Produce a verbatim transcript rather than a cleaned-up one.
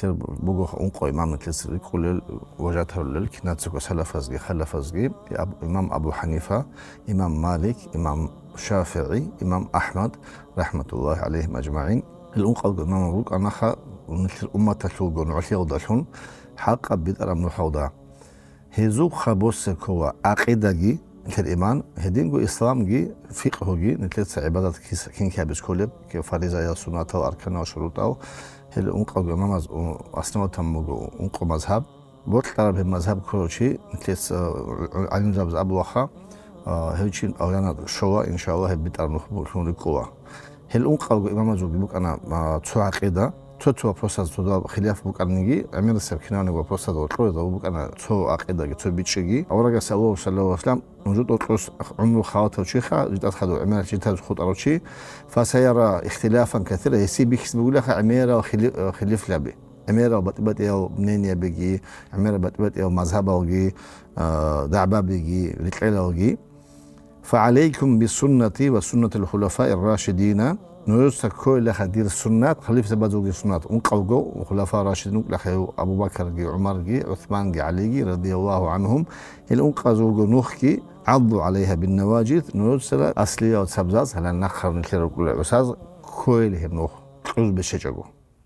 Гьел буго ункъо имамлъиялъ рикӀкӀунел ва жатарулел кинацаго салафазги халафазги: Аб-, имам Абу Ханифа, имам Малик, имам ШафигӀи, имам Ахмад, рахматуллагьи гӀалайгьим ажмагӀин. Гьел ункъалго имамал рукӀанаха нилъер умматалъулго нугӀлъиялдалъун хӀакъаб битӀараб нухалда. Гьезул хабосе ккола гӀакъидаги, нилъер иман, гьединго исламги, фикъгьуги, нилъеца гӀибадат кис-, кинги гьабиз кколеб, ки фаризаял, суннатал, арканал, шурутӀал, гьел ункъалго имамаз у-, основатан буго ункъо мазгьаб. Бокьараб гьеб мазгьаб ккурав чи, нилъеца, у-, у-, гӀалимзабаз абулаха, а, гьев чи авланат щола, иншаллагь, гьеб битӀараб нух бугелъул рикӀкӀула. Гьел ункъалго имамазулги букӀана, а, цо гӀакъида, цо-цо вопросаз цо хилаф букӀаниги, гӀемерисеб кинабниги вопросаз гьоркьоб гьезул букӀана цо гӀакъидаги, цо бичӀчӀиги. Аварагас, саллаллагьу гӀалайгьи ва саллам, нужер тӀокӀцӀос гӀумру халатав чиха, житӀаз хадув гӀемерал житаз хутӀарав чи, фасаяра ихтилафан касира, гьесие бихьизе бугилаха гӀемерал хили-, хилифлъаби, гӀемерал батӀи-батӀиял мнениябиги, гӀемерал батӀи-батӀиял мазгьабалги, а, дагӀбабиги, рекьелалги. «ФагӀалайкум бисуннати ва суннатил хулафаир рашидина». Нужеца кколелаха дир суннат, халифзабазулги суннат, ункъавго хулафа рашидин вукӀлахъев Абу Бакарги, ГӀумарги, ГӀусманги, ГӀалиги, радияллагьу гӀанхум. Гьел ункъазулго нухги, гӀадду гӀалайгьа биннаважид, нужецала аслиял цабзаз, гьалан нахъа нилъер рукӀула гӀусаз, кколел гьеб нух, кьуз бечечӀого.